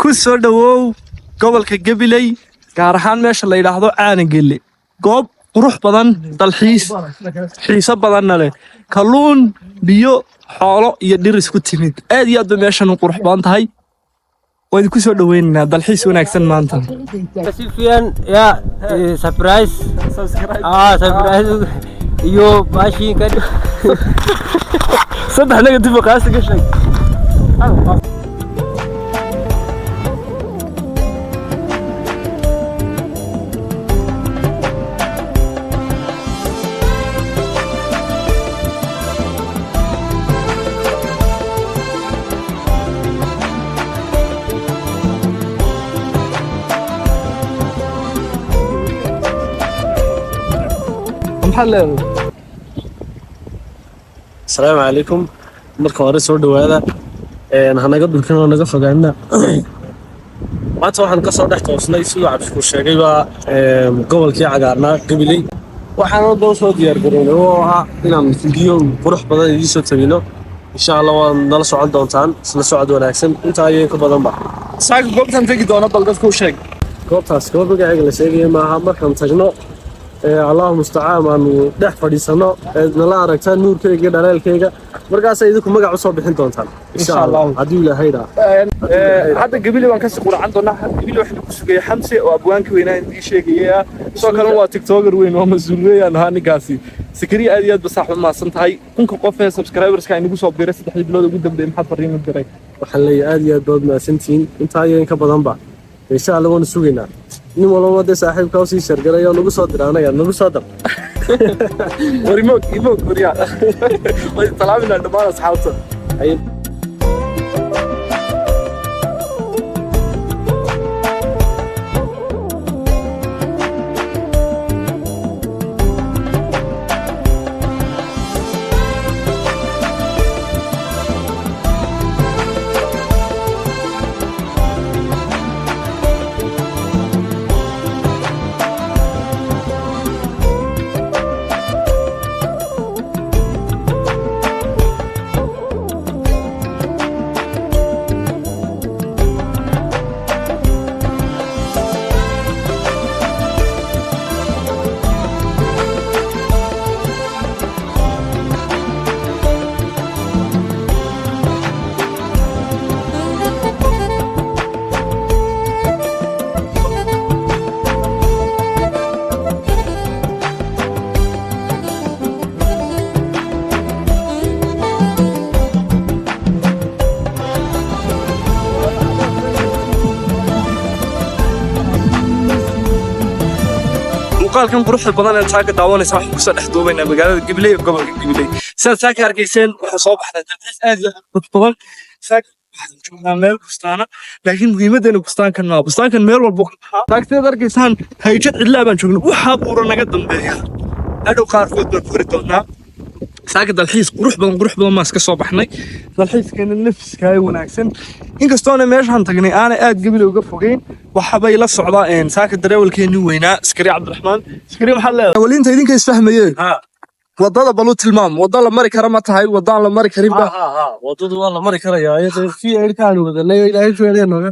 Ku soo dhowow gobolka Gabiley, gaar ahaan meesha la yidhaahdo Caanagelle. Goob qurux badan, dalxiis xiiso badanna leh, kalluun, biyo, xoolo iyo dhir isku timid. Aad iyo aad bay meeshan u qurux badan tahay. Waan idinku soo dhoweynaynaa. Dalxiis wanaagsan maanta. Si fiican ya surprise, surprise iyo baashinka. Saddex negative qaasi ka sheeg. Maxaa leedahay? Asalaamu calaykum. Marka hore soo dhowaada, hanaga dhulkan oo naga fogaana. Maanta waxaan ka soo dhex toosnay, siduu Cabdishakuur sheegayba, gobolkii cagaarnaa Gabiley. Waxaan oo dhan soo diyaar garownay oo ah inaan fidiyo qurux badan idiin soo tabino. Insha Allah waad nala socon doontaan. Isla socod wanaagsan. Intaa ayay ka badanba. Saaka goobtan tegi doona, bal dadka u sheeg. Goobtaas goob magaceega la sheegaya maaha. Markaan tagno ee Allahu mustacaan aanu dhex fadhiisano ee nala aragtaan nuurkayga iyo dhaleelkayga, markaasay idinku magac usoo bixin doontaan insha Insha Allah, Allah. Haddii Ilaahay dhaa. Hadda Gabile waan kasii quracan doonaa. Gabile waxaa ku sugaya Xamse oo abwaankii weynaa intii sheegaya. Sidoo kalena waa TikToker weyn, waa mas-uul weeyaan ahaa ninkaasi. Sakariya, aad iyo aad ba saaxib mahadsan tahay. 1000-ka qof ee subscriberska inagu soo biiray 3dii bilood ugu dambeeyay, maxaad fariin u diray? Waxaan leeyahay aad iyo aad baad mahadsantihiin. Intaa iyo in ka badanba insha Allah waanu sugaynaa. Nin walbaba dee saaxiibkaa usii shargalay oo nagu soo dira, anaga nagu soo dar. War imoog imoog, waryaa, way salaaminaa dhammaan asxaabta. Muuqaalkan quruxda badan ee saaka daawanaysa waxaan kusoo dhex duubaynaa magaalada Gabiley ee gobolka Gabiley. Sidaad saaka arkayseen, waxaa soo baxday dalxiis aad iyo aad u qurux badan. Saaka waxaan joognaa meel bustaana, laakiin muhiimadeena bustaankan maa, bustaankan meel walba ka baxaa. Saaka sidaad arkaysaan, hayjad cidlaa baan joognaa. Waxaa buura naga dambeeya, hadhow qaarkood baan furi doonaa. Saaka dalxiis qurux badan, qurux badan baan iska soo baxnay. Dalxiiskeena nafiskaayo wanaagsan, inkastoona meeshaan tagnay aanay aad Gabiley uga fogeyn. Waxabay la socdaa saaka dareewalkeenii weynaa, Askari Cabdiraxmaan. Askari, maxaad leedahay? Waliinta idinka isfahmayeen, wadada balu tilmaam. Wadda la mari kara ma tahay? Wadaan la mari karin ba? Wadadu waa la mari karayaa. Si erkaan wadanay, Ilaahay feeraya nooga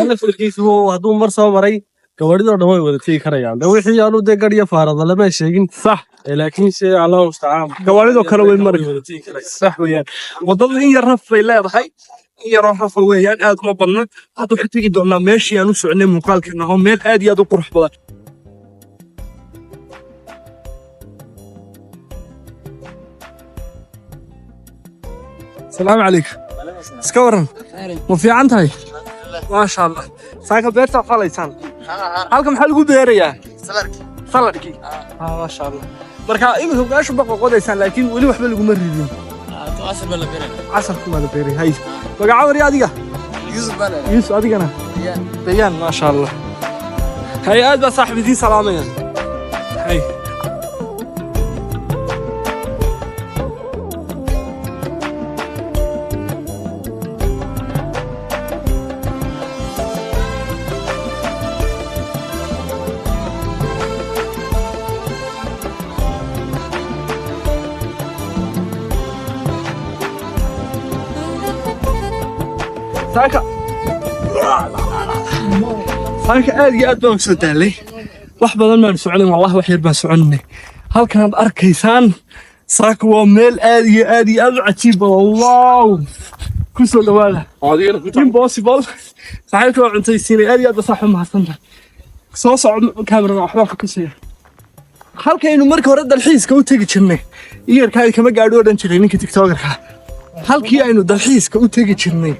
laftarkiisu hadduu mar soo maray, gawaadhidoo dhan way wada tegi karayaan. De wixii aanu dee gadh iyo faarada lama sheegin. Sax. Laakiin se Allahu mustacaan. Gawaadhidoo kale way mari. Wada tegi karayaan. Sax weeyaan. Wadadu in yar raf bay leedahay, in yaroo rafa weeyaan, aad uma badna. Hadda waxaan tegi doonaa meeshii aan u socnay muuqaalkeena, oo meel aad iyo aad u qurux badan. Salaamu calaykum. Iska waran, ma fiican tahay? Maasha Allah. Saaka beertaa falaysaan. Halka maxaa lagu beerayaa? Saladkii. Maasha Allah. Marka iminka meesha baqa qodaysaan, laakiin weli waxba laguma ridin. Casarku waa la beeray. Hay, magaca wari adiga? Yuusuf. Adigana? Bayaan. Maasha Allah. Hay, aad baa saaxib idiin salaamaya. Hay. Saaka saaka aad iyo aad baan usoo daalay. Wax badan baan soconin, wallahi wax yar baan soconinay. Halkanaad arkaysaan saaka waa meel aad iyo aad iyo aad u cajiib badan. Wow, ku soo dhawaada. Impossible. Saaxiibka waa cuntaysiinay. Aad iyo aad ba saaxiib mahadsantahay. Soo soco, kaamirada waxbaan ku tusaya. Halkaynu marka hore dalxiiska u tegi jirnay, iyarkaadi kama gaadho odhan jiray ninka TikTokerka. Halkii aynu dalxiiska u tegi jirnay,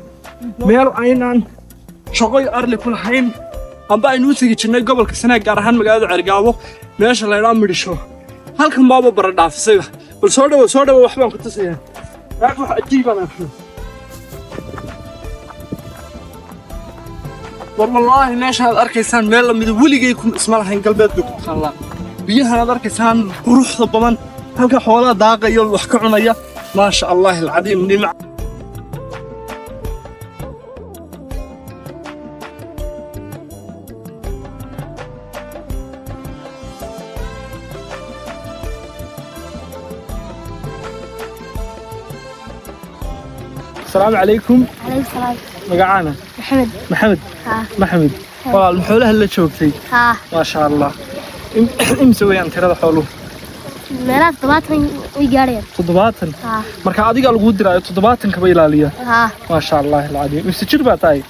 meel aynaan shaqoy arli ku lahayn amba aynu u tegi jirnay gobolka Sanaag, gaar ahaan magaalada Cergaabo, meesha laydhaa Midhisho, halkan baaba bara dhaafisayba. Bal soo dhawo, soo dhawo, waxbaan ku tusayaa. Wax cajiibaan arkay. War wallaahi meesha aad arkaysaan meel lamida weligay ku isma lahayn galbeed bay ku taallaa. Biyahan aad arkaysaan quruxda badan, halka xoolaha daaqaya, wax ka cunaya, maasha Allah alcadiim dhinac. Asalaamu calaykum. عليه السلام. Magacaana? محمد. Maxamed? ها. Maxamed, walaal, xoolaha la joogtay? ها. Maasha Allah. Imse weeyaan tirada xooluhu? Meelaha 70 way gaarayaan. 70? ها. Marka adigaa laguu diraayo 70-kaba ilaaliya? ها. Maasha Allah alcadiim. Imse jir baa tahay?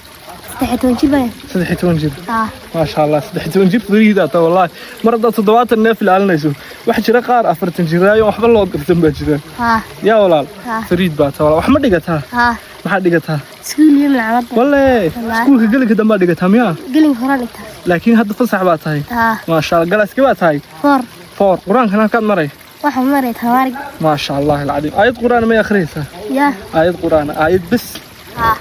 13 jir baan. 13 jir? ها. Maasha Allah, 13 jir fariidaa tahay. Wallaahi mar haddaad 70 neef ilaalinayso, waxa jira qaar 40 jiraayo waxba loo gartan baa jira. ها. Yaa walaal. ها. Fariid baa tahay walaal. Wax ma dhigataa? ها. Maxaad dhigataa? Iskuul iyo malcamad. Walle. Wallaahi. Iskuulka gelinka dambaa dhigataa miyaa? Gelinka hore dhigtaa. Laakiin hadda fasax baa tahay? ها. Maasha Allah. Galaaska baa tahay? Four. Four. Qur-aankan halkaad maray? Waxaan maray tabaarig. Maasha Allah alcadiim. Aayad qur-aan may akhriyaysaa? Yaa. Aayad qur-aan, aayad bes. ها.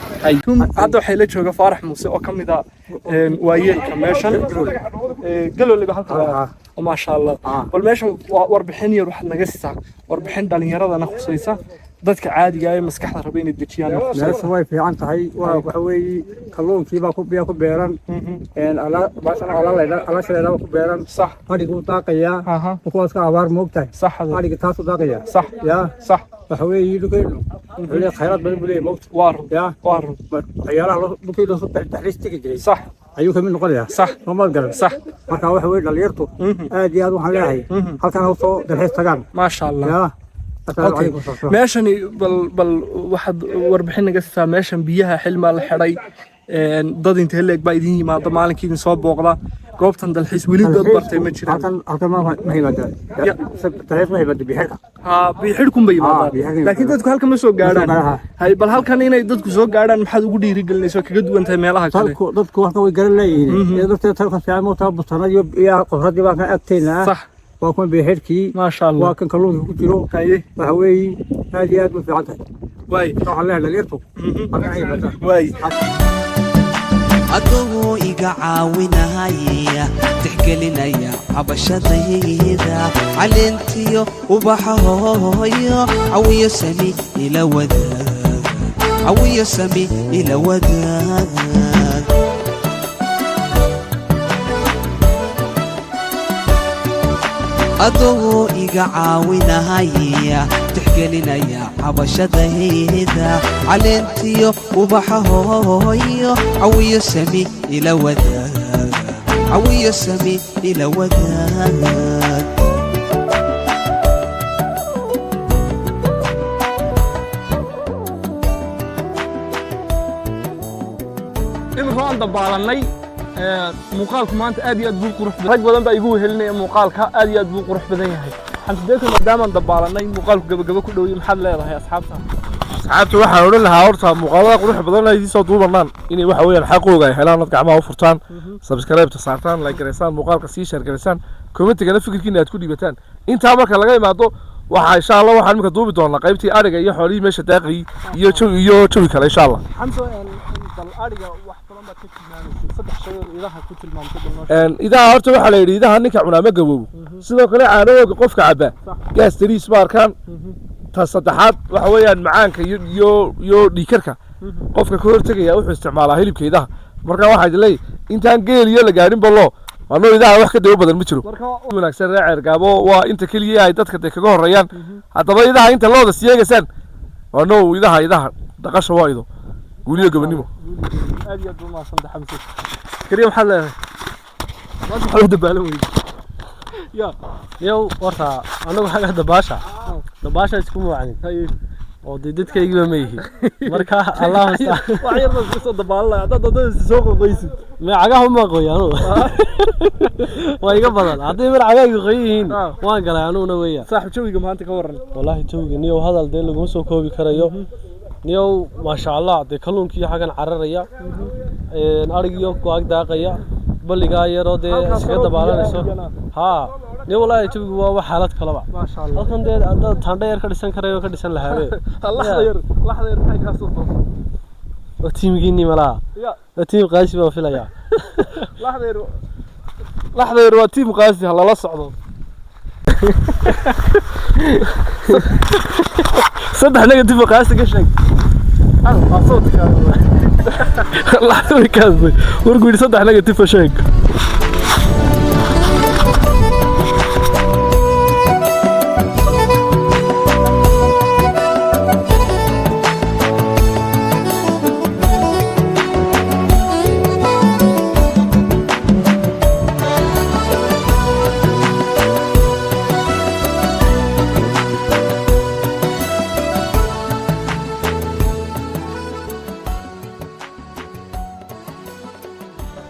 Hadda waxay la jooga Faarax Muuse oo ka mid ah waayeelka meeshan Galowliba halka. Oo maasha Allah. Bal meeshan waa warbixin yar waxaad naga siisaa, warbixin dhalinyaradana khusaysa, dadka caadiga ah ee maskaxda raba inay dejiyaan khusaysa. Meesha way fiican tahay. Waa waxa weeye kalluunkii baa ku biya ku beeran, alaasha ku beeran. Adhiguu daaqayaa. Kuwaas ka abaar moogtahay. Sax. Adhiga taasuu daaqayaa. Sax. Yaa. Sax. Waxa weeye dhulkeennu wuxuu leeyahay khayraad badan buu leeyahay, moogta. Waa run. Yaa. Waa run. Waxyaalaha dhulkii loo taxriis tegi jiray Sax. ayuu kamid noqonayaa. Sax. Soomaad garan? Sax. Marka waxa weeye dhalinyartu aad iyo aad waxaan leeyahay halkan ha usoo dalxiis tagaan. Maasha Allah. Yaa. Asalaamu Okay. calaykum waraxmatullaah. Meeshani bal waxaad warbixin naga siisaa meeshan. Biyaha xilmaa la xidhay, dad intee leeg baa idin yimaada maalinkii idin soo booqda goobtan dalxiis? Weli dad bartay ma jiraan? Halkan ma yimaadaan. Ya. Dalxiis ma yimaado bixirka. Haa, biyixidhkun bay Ah, yimaadaan. biyixidhkun. Laakiin dadku halkan ma soo gaadhaan. gaadhaan, ha. Hay, bal halkan inay dadku soo gaadhaan maxaad ugu dhiirigelinaysa oo kaga duwan tahay meelaha kale? Dadku halkan way garan leeyihiin. Ee dadka talka fiican moota bustanadii iyo qofradii baa kan agteena ah. Sax. Waa kuwan bixirkii. Maasha Allah. Waa kan kalluunka ku jiro. Haye. Waxa weeye aad iyo aad u fiican tahay. Waay. Waxaan leeyahay dhalinyartu halkan ha yimaadaan. Waay. Adigoo iga caawinahaya, tixgelinaya cabashadayda, caleentiyo ubaxa hooyo, cawiyo sami ila wadaag, cawiyo sami ila wadaag. Adoo iga caawinahaya, tixgelinaya cabashadayda, caleentiyo ubaxa hooyo, cawiyo sami ila wadaag, cawiyo sami ila wadaag. Iminka waan dabaalanay. Muuqaalku maanta aad iyo aad buu qurux badan. Rag badan baa igu wehelinaya. Muuqaalka aad iyo aad buu qurux badan yahay. Xamsideeko, maadaamaan dabaalanay, muuqaalku gabagaba ku dhoweyay, maxaad leedahay asxaabta? Asxaabta waxaan odhan lahaa horta muuqaalada quruxda badan ay idiin soo duubanaan inay waxa weeyaan xaqooga ay helaan, dad gacmaha u furtaan, subscribe-ta saartaan, like garaysaan muuqaalka, sii share garaysaan, commentigana fikirkiina aad ku dhiibataan. Intaa marka laga imaado, waxaa insha Allah waxaan imika duubi doonaa qaybtii ariga iyo xoolihii meesha daaqayay iyo jawi iyo jawi kale insha Allah. Xamso, bal ariga wax badan baad ka tilmaamaysay, saddex shay oo idaha ku tilmaamtay, bal noo sheeg. Idaha horta waxaa la yidhi idaha ninka cunaa ma gaboobo. Sidoo kale caanahooga qofka cabba gaas tariis ma arkaan. Ta saddexaad waxa weeyaan macaanka iyo dhiikarka qofka ka hortegaya wuxuu isticmaalaa hilibka idaha. Marka waxaa idin leeyahay intaan geel iyo la gaadhin ballo anoo idaha wax ka dawo badan ma jiro. Marka wanaagsan reer Ceergaabo waa inta keliya ay dadka dee kaga horeeyaan. Haddaba idaha inta looda siyeegaysaan waa no idaha dhaqasha waa ido. Guuliyo gobonimo. Aad iyo aad buu mahadsantahay, Xamse Kariim. Maxaad leedahay maanta? Maxaa loo dabaalan weyday ya? Yow, horta anagu xagga dabaasha isku muwacnin oo dee dadkaygiba ma yihi. Marka Allah mustacaan. Wax yar baa isku soo dabaalanaya haddaad doonaysa soo qoqoysid. Ma cagaha uma qoy anugu, waa iga badan. Haddii mar cagahayga qoyan yihiin, waan galay anuguna weeyaan. Saaxib, jawiga maanta ka waran? Wallaahi jawiga, niyow, hadal dee laguma soo koobi karayo, niyow. Maasha Allah, dee kalluunkii xaggan cararaya, arigiyo ku-ag daaqaya, balligaa yaroo dee Halkaas iskaga oo dabaalanayso. biyo ah. Haa niyow, wallaahi jawigu waa wax xaalad kalaba. Maasha Allah. Halkan dee haddaad taandha yar ka dhisan karayo, ka dhisan lahaabe. Laxda yar, laxda yar maxay kaa soo doontaa? Waa tiimgiinii malaha. Ya. Waa tiim qaasi baan filayaa. Laxda yar, laxda yar waa tiim qaasi, ha lala socdo. Saddex negative qaasi ka sheeg. Laxda way kaasday warkuu yidhi saddex negative sheeg.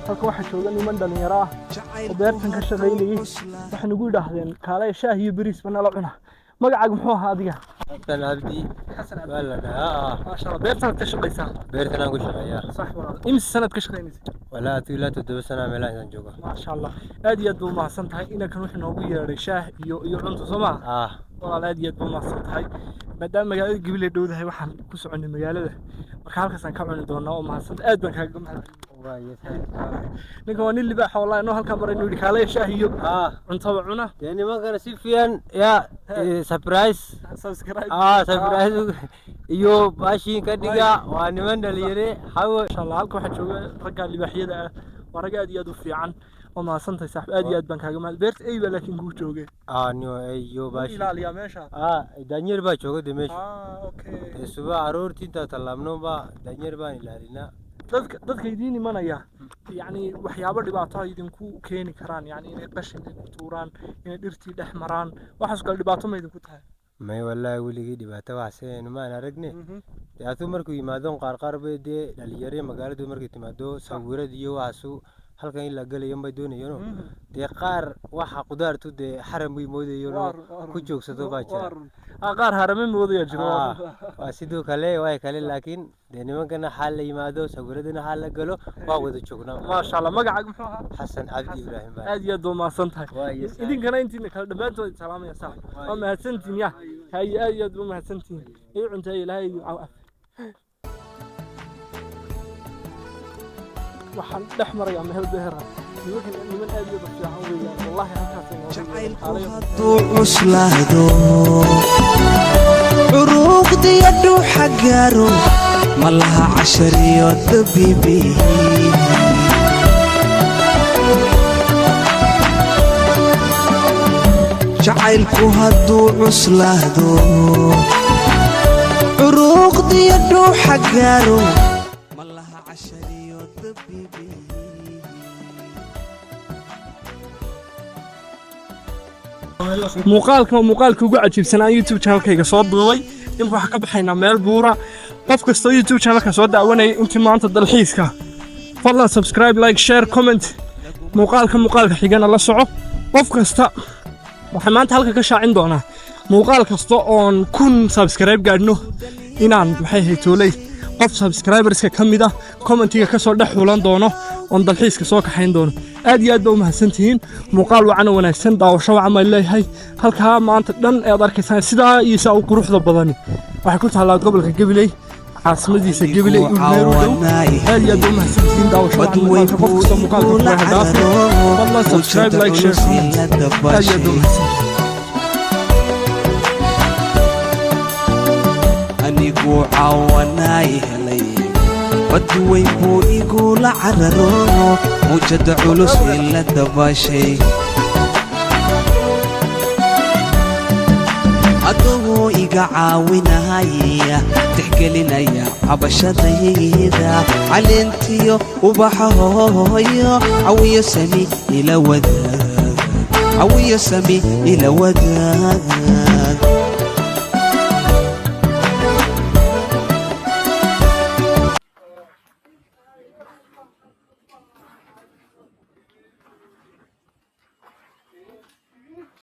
Halka waxaa jooga niman dhalinyaro ah oo beertan ka shaqaynayay. Waxay nagu yidhaahdeen, "Kaalaya, shaah iyo bariis ba nala cuna." Magacaaga muxuu ahaa adiga? Xasan Cabdi waa la dhahaa. Maasha Allah, beertanaad ka shaqaysaa? Beertan aan ku shaqeeyaa. Sax walaal. Imise sanaad ka shaqaynaysa? Walaa ilaa 7 sana meelahaasaan jooga. Maasha Allah, aad iyo aad buu umahadsan tahay. Inankan wuxuu noogu yeedhay shaah iyo cunto, soo maha? Ah. Walaal, aad iyo aad buu umahadsan tahay. Maadaama magaalada Gabiley dhowdahay, waxaan ku soconay magaalada, marka halkaasaan ka cuni doonaa. Oo mahadsanta, aad baan kaaga mahad. Ninkan waa nin libaaxa wallahi. Noo halkaa maray inuu yidhi, "Kaalaya, shaah iyo cuntaba cuna." Dee nimankana si fiican ya surprise. Subscribe. Ah, surprise iyo baashiin ka dhiga. Waa niman dhalinyare hawo. Masha Allah, halka waxaa jooga ragga libaaxyada ah. Waa rag aad iyo aad u fiican. Waa mahadsantahay saaxib, aad iyo aad baan kaaga mahad. Beerta ey baa laakiin kuu joogay. Ah, no, iyo baashi Ilaaliyaa meesha. Ah, daanyeer baa jooga dee meesha. Ah, okay. Dee subax aroortii intaa tallaabno ba daanyeer baan ilaalinaa. Dadka idiin imanaya, yacni waxyaabo dhibaato ah idinku keeni karaan, yacni inay qashin idinku tuuraan, inay dhirtii dhex maraan, waxaas kale dhibaato ma idinku tahay? May, wallaahi weligii dhibaato waxseen maan aragne. Dee atuu markuu yimaado qaar qaar bay dee dhalinyare magaaladu markay timaado sawirad iyo waxaasu halkan in la galayo bay doonayano. Dee qaar waxa qudaartu dee xaram bay moodayano ku joogsado baa jira. Ah, qaar harame moodaya jiro. Ah, waa sidoo kale way kale, laakiin dee nimankana xaal la yimaado, sawiradana xaal la galo, waa wada joognaa. Maasha Allah. Magacaaga muxuu ahaa? Xasan Cabdi Ibraahim baa. Aad iyo aad baa mahadsan tahay. Waa iyo saaxiib. Idinkana intiina kale dhammaantood salaamaya saaxib. Waa mahadsantihiin ya. Haye, aad iyo aad baa mahadsantihiin. Ii cunteeya, Ilaahay idin caaw. Waxaan dhex marayaa meel beera. Nimankan niman aad iyo aad u fiican weeyaan wallahi. Halkaasay nooga yeedheen. Jacaylku hadduu cuslaado, curuuqdiyo dhuuxa gaaro, ma laha cashariyo dabiibi. Jacaylku hadduu cuslaado, curuuqdiyo dhuuxa gaaro, ma laha cashariyo dabiibi. Muuqaalkan waa muuqaalka ugu cajiibsanaa YouTube channelkayga soo duubay. Imika waxaan ka baxaynaa meel buura. Qof kastoo YouTube channelka soo daawanaya intii maanta dalxiiska, fadlan subscribe, like, share, comment. Muuqaalka muuqaalka xigana la soco. Qof kasta waxaan maanta halka ka shaacin doonaa, muuqaal kasta oon 1000 subscribe gaadhno, inaan maxay ahayd tooley qof subscriberska ka mid ah commentiga ka soo dhex xulan doono oon dalxiiska soo kaxayn doono. Aad iyo aad baa u mahadsantihiin. Muuqaal wacan oo wanaagsan, daawasho wacan baan leeyahay. Halkaa maanta dhan ead arkaysaan sidaa iyo saa u quruxda badani waxay ku taallaa gobolka Gabiley, caasimadiisa Gabiley, meel u dhow. Aad iyo aad baa u mahadsantihiin. Daawasho wacan. Muuqaalka qof kastoo muuqaalka ku dhaafo, fadlan subscribe, like, share, comment. Aad iyo aad baa u mahadsantihiin. Anigu caawanaay helay, bad weyn buu igula cararo, mawjada culus ila dabaashay, adagoo iga caawinahaya, tixgelinaya. Cabashadayda caleentiyo ubaxa hooyo, cawiyo sami ila wadaag, cawiyo sami ila wadaag.